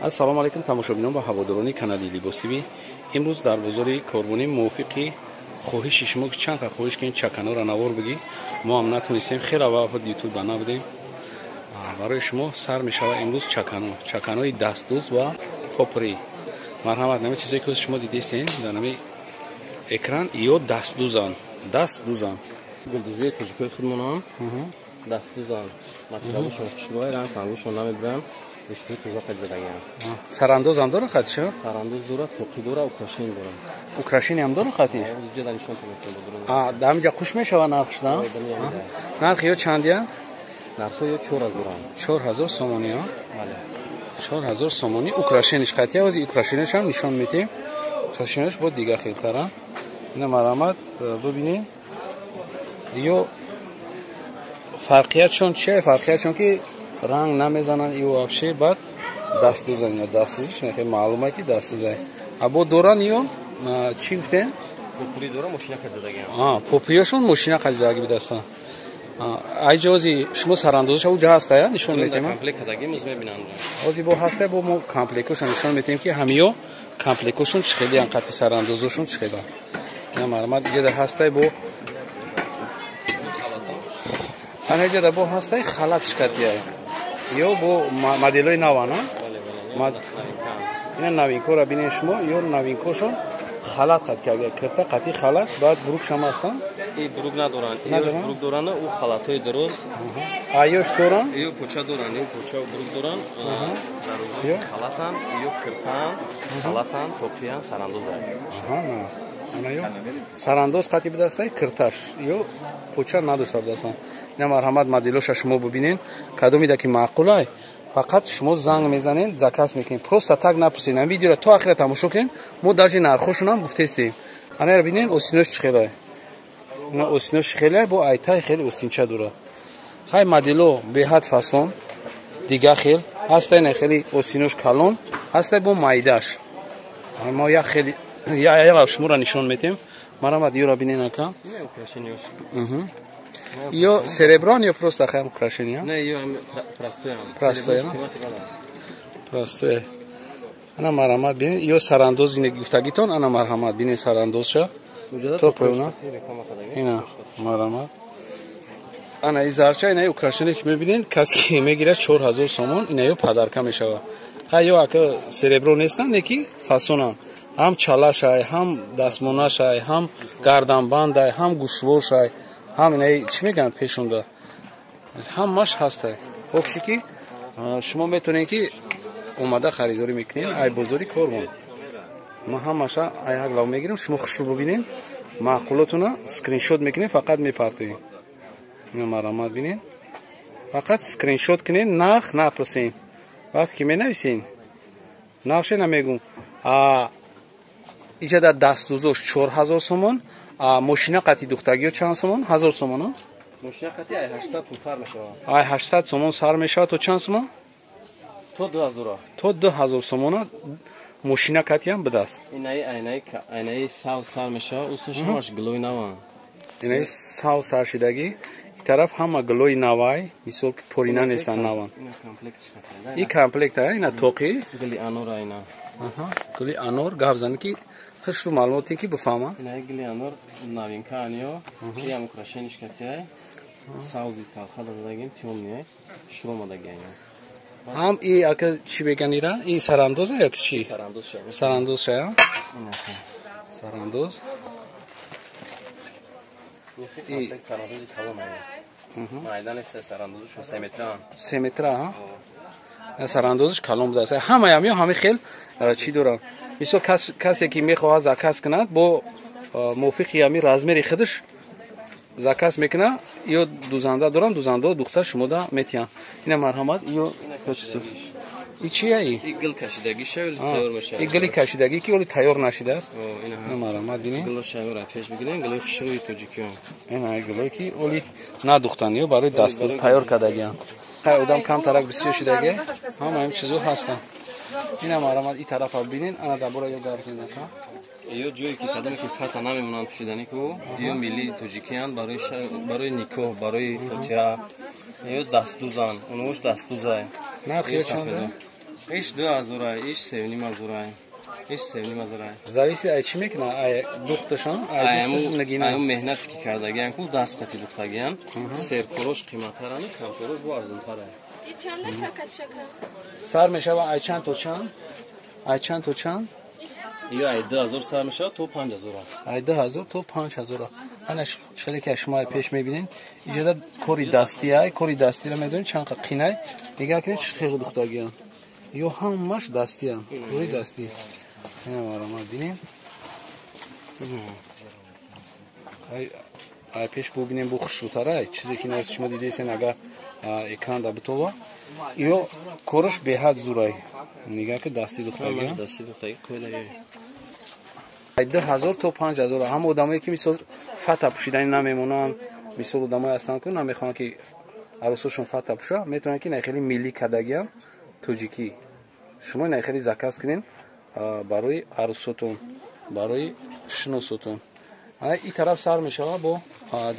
Ассалому алайкум тамошобинон ва ҳаводорони канали Либос ТВ. Имрӯз дар бозори Корвонӣ мувофиқи хоҳиши шумо ки чанд та хоҳиш кунед чаканора навор бигӣ, мо ҳам натонистем, хеле вақт ютуб ба набудем. Барои шумо сар мешавад имрӯз чакано, чаканои дастдӯз ва попри. Марҳамат, нами чизое ки шумо дидестем дар нами экран ё дастдӯзан, дастдӯзан. Гулдӯзии тоҷикои худмонам дастдӯзан. Материалашон хушрӯй, ранг рангушон намебирам. Риштаи тоза қад задагиам. Сарандозам дора хатиша? Сарандоз дора, тоқӣ дора, украшение дора. Украшение ҳам дора хатиш? Иҷа дар нишон метавонем. А, дар ҳаминҷа қуш мешава нархш, на? Нархи ё чандия? Нархҳо ё 4000. 4000 сомонӣ, а? Бале. 4000 сомонӣ украшение ш қатия, ҳозир украшение шам нишон метиҳем. Украшение ш бо дига хелтара. Ина марҳамат, бибинем. Ё фарқиятшон чия? Фарқиятшон ки ранг намезананд, ё вообще баъд дастдӯзан, ина дастдӯзиш нахе маълума ки дастдӯзай. А бо доран ё чӣ гуфтем? Попури дора, мошина қад задагиам. А, поприёшон мошина қад задаги бидастан. Айҷа ҳози шумо сарандозаша уҷа ҳастая, нишон метиҳем. Комплект кадагим, уз мебинанд. Ҳози бо ҳастая, бо мо комплектошон нишон метиҳем ки ҳамиё комплектошон чӣ хелиян, қати сарандозошон чӣ хелан. Ина марҳамат, иҷа ҳастай бо ана иҷа бо ҳастай халатш катияй. Ё бо моделҳои нава, на? Ина новинкора бинед шумо, ё новинкошон халат қат карда, кирта қати халат, баъд брукшам ҳастанд. И брук надоранд, брук доранд, ӯ халатҳои дуруст. Аёш доранд? Ё поча доранд, ё поча брук доранд, дарозо халатан, ё киртан, халатан, тоқиян, сарандозан. Ана ё сарандоз қати бидастай, кирташ, ё поча надошта бидастанд. Ина марҳамат, моделоша шумо бибинед, кадомида ки маъқулай, фақат шумо занг мезанед, заказ мекунед. Просто так напурсед. Ин видеоро то ахира тамошо кунед, мо даже нархошонам гуфтестем. Анаро бинед, остинош чӣ хелай. Ина остинош чӣ хелай, бо айтай хеле остинча дорад. Хай модело беҳад фасон, дига хел, ҳастай на хеле остинош калон, ҳастай бо майдаш. Мо як хеле я шуморо нишон метем. Марҳамат, ёро бинед ака. Ё сереброн ё просто хаем украшение? Не, ё простое. Простое. Простое. Ана марҳамат бинед, ё сарандоз ине гуфтагитон, ана марҳамат бинед сарандозша. То поёна. Ина марҳамат. Ана и зарча, ина украшение ки мебинед, касе ки мегирад 4000 сомон, ина ё подарка мешавад. Хай ё ака серебро нестанд, неки фасонанд. Ҳам чалашай, ҳам дастмонашай, ҳам гарданбандай, ҳам гӯшворшай. Ҳам инаи чӣ мегӯянд пешонда, ҳамаш ҳастай. Вообще ки шумо метавонед ки омада харидорӣ мекунед ай бозори Корвон. Ма ҳамаша ай як лав мегирам, шумо хушрӯ бибинед, маъқулотуна скриншот мекунед, фақат мепартоед. Ина марҳамат бинед, фақат скриншот кунед, нарх напурсед. Вақте ки менависед, нархше намегӯм. Иҷа дар дастдӯзош 4000 сомон. А мошина қати духтагиё чанд сомон? 1000 сомон? Мошина қати ай 800 сом сар мешавад. Ай 800 сомон сар мешавад то чанд сомон? То 2000. То 2000 сомона мошина қатиам бидаст. Инаи айнаи айнаи сав сар мешавад, усташ ҳамаш гилои наванд. Инаи сав сар шидагӣ, и тараф ҳама гилои навай, мисол ки порина нестанд, наванд. И комплект ай, ина тоқи. Гили анор айна. Аҳа, гили анор гап зани ки хушру маълумоте ки бифаҳмам. Инаи гили анор новинка аниё, иам украшение шкатиай, савзи талха дадагим, тёмный, шур омадаги айна. Ҳам и ака чӣ меган ира? И сарандоза ё ки чӣ? Сарандоз ша. Сарандоз ша? Сарандоз. И сарандози калон айна. Майда нест сарандозаш 3 метра. 3 метра, ҳа? Сарандозаш калон будааст. Ҳамаям ё ҳами хел чӣ доранд? Мисол касе ки мехоҳад заказ кунад, бо мувофиқи ҳамин размери худаш заказ мекунад, ё дузанда доранд, дузандао духта шумода метиҳанд. Ина марҳамат, ё и чия и? И гил кашидагӣ шавли тайёр мешавад. И гили кашидагӣ ки оли тайёр нашидааст. Ина марҳамат бинед. Гило шавра пеш бигирем, гилои хушрӯи тоҷикиён. Ина гилое ки оли надухтанд, ё барои дастур тайёр кардагианд. Хай одам камтарак бисёр шидаги, ҳама ҳамин чизо ҳастанд. Ина марҳамат, и тарафа бинед, ана дар бора ё гап зинед. Ё ҷое ки кадоме ки фата намемонанд пӯшидани ку, ё миллии тоҷикиянд барои никоҳ, барои фотиҳа, ё дастдӯзанд, онош дастдӯзай. Нархи чанд? Иш 2000, иш 3500, иш 3500. Зависит ай чӣ мекунад? Ай духташон, ай нагина. Ай меҳнат ки кардагиан ку даст қати духтагиан. Серкорош қиматтаранд, камкорош бо арзонтаранд. Чанда фақат шака? Сар мешава ай чанд то чанд? Ай чанд то чанд? Ё ай 2000 сар мешава то 5000. Ай 2000 то 5000. Ана хеле ки шумо пеш мебинед, иҷода кори дастӣ ай, кори дастиро медонед чанд қинай. Нигоҳ кунед чӣ хеле духтагиан. Ё ҳамаш дастиам, кори дастӣ. Ина марама бинем. Ай пеш бубинем бу хушрӯтара, чизе ки нас шумо дидесен агар экран да битова. Ё кораш беҳад зурай. Нигоҳ ки дасти духтагиам. Дасти духтаги қоидаги. 2000 то 5000. Ҳама одамое ки мисол фата пӯшидани намемонанд, мисол одамое ҳастанд ки намехоҳанд ки арӯсошон фата пӯша, метавонанд ки хеле миллӣ кардагиам тоҷикӣ. Шумо ина хеле заказ кунед барои арӯсотон, барои шиносотон. И тараф сар мешава бо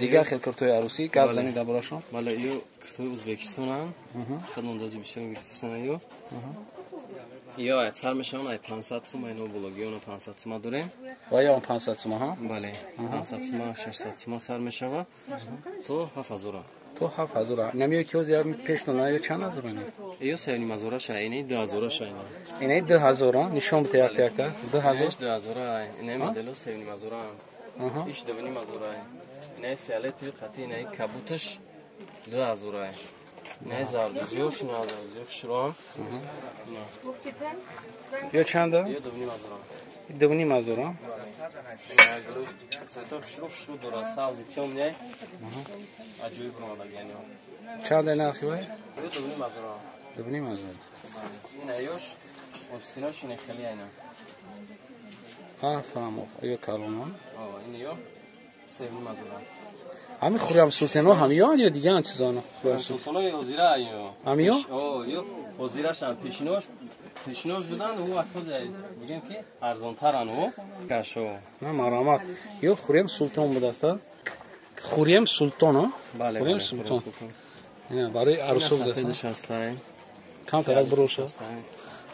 дигар хел киртои арӯсӣ. Гап занед дар борашон. Бале, ё киртои Ӯзбекистонанд. Хидматдози бисёр гирифтасан ё. Ё ай сар мешаванд ай 500 сума, ино бологиёна 500 сума дорем. Ва ё 500 сума, ҳа? Бале, 500 сума, 600 сума сар мешава то 7000. То 7000. Намеё ки ҳозир пештон ё чанд ҳазор ина? Ё 3500 ша, ина 2000 ша ина. Ина 2000, нишон бите якта якта. 2000. 2000 ай. Ина модело 3500. Иш 2500 ай. Ина фиолетовый қати, ина кабуташ 2000 ай. Ина зардузиёш, ина зардузиёш шуром. Ё чанда? Ё 2500. 2500. Цвето хушрӯ хушрӯ дорад, сабзи тёмный. Аҷоиб ромадаги ё. Чанда нархи вай? Ё 2500. 2500. Ина ёш, остинош ина хеле айна. Фаҳмо, ё калонон. Ин ё 3500. Ҳами Хуррам Султонҳо ҳамиён ё дигар чизоно? Хуррам Султонҳо ҳозира ё. Ҳамиё? Ё ҳозирашан пешинош, пешинош буданд, ӯ акоз бигем ки арзонтаранд ӯ. Кашо. На марамат. Ё Хуррам Султон будаста? Хуррам Султон, Бале. Хуррам Султон. Ина барои арӯсо будаста. Камтар буроша.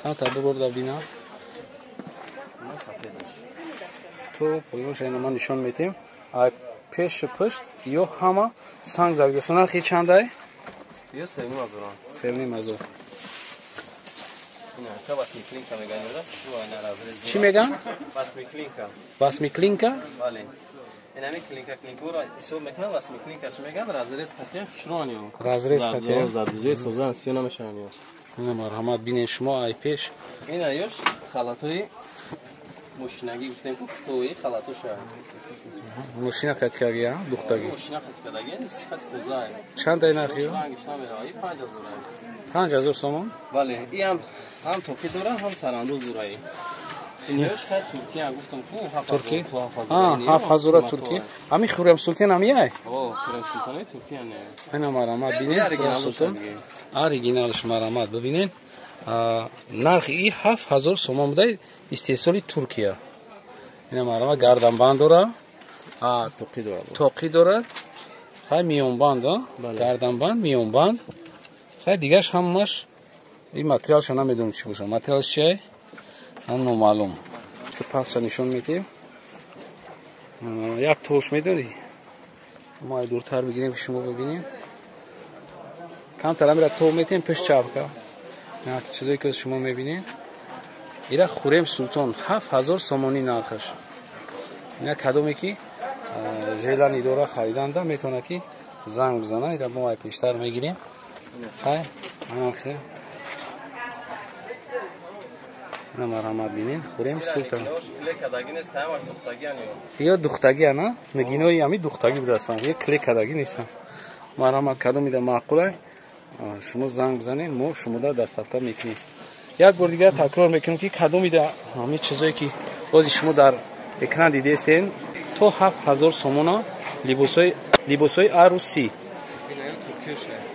Камтар бурда бина. На сафедаш. То поёнша ина ман нишон метем. Ай пеш пушт ё ҳама санг загдаса. Нархи чандай? Ё 7500. 7500. Ина ка восьмиклинка меган, ё ина разрез. Чӣ меган? Восьмиклинка. Восьмиклинка? Бале. Ина ми клинка клинкура ҳисоб мекунан, восьмиклинкаш меган, разрез қатия хушрон ё. Разрез қатия. Зардузи созан сиё намешаванд ё. Ина марҳамат бинед шумо ай пеш. Ина ёш халатои мошинагӣ гуфтем ку кистои халатоша. Мошина қатикагия, духтагӣ. Мошина қатикадаги, сифати тоза. Чанд ай нархи? Рангиш намерава, и 5000. 5000 сомон? Бале, и ҳам ҳам тоқӣ дора, ҳам сарандоз дора. Ин ёш хай Туркия гуфтам ку 7000. Туркӣ? 7000 Туркӣ. Ҳами Хуррам Султон ҳами ай? О, Хуррам Султони Туркия не. Ина марҳамат бинед, Хуррам Султон. Оригиналш марҳамат бибинед. Нархи и 7000 сомон буда, истеҳсоли Туркия. Ина марҳамат гарданбанд дора. Тоқӣ дорад. Тоқӣ дорад. Хай миёнбанд, гарданбанд, миёнбанд. Хай дигаш ҳамаш ин материалша намедонам чӣ боша. Материалш чиай? Ҳам номаълум. То пасша нишон медиҳем. Як тош медонӣ? Мо ай дуртар бигирем ки шумо бибинем. Камтар амира то метем пеш чапка. Чизое ки шумо мебинед. Ира Хуррам Султон 7000 сомонӣ нархаш. Ина кадоме ки желани дора хариданда метавонад ки занг бизана. Ира мо ай пештар мегирем. Хай, анхе. Ина марҳамат бинед, Хуррам Султон. Ё духтагӣ ана, нагинои ҳами духтагӣ будастанд. Ё клек кардагӣ нестанд. Марҳамат кадомида маъқулай, шумо занг бизанед, мо шумода доставка мекунем. Як бор дигар такрор мекунем ки кадомида ҳамин чизое ки бози шумо дар экран дидестен, то 7000 сомона либосҳои арӯсӣ.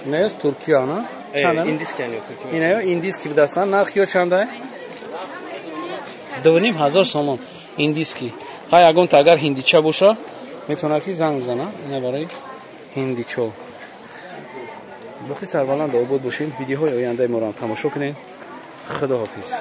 Ина ё Туркия ана? Чанда? Ина ё индиски будастанд. Нархи ё чанда? 2500 сомон индиски. Хай ягонта агар ҳиндича боша, метавонад ки занг бизана. Ина барои ҳиндичо. Боқӣ сарбаланд обод бошед. Видеоҳои ояндаи моро ҳам тамошо кунед. Худоҳофиз.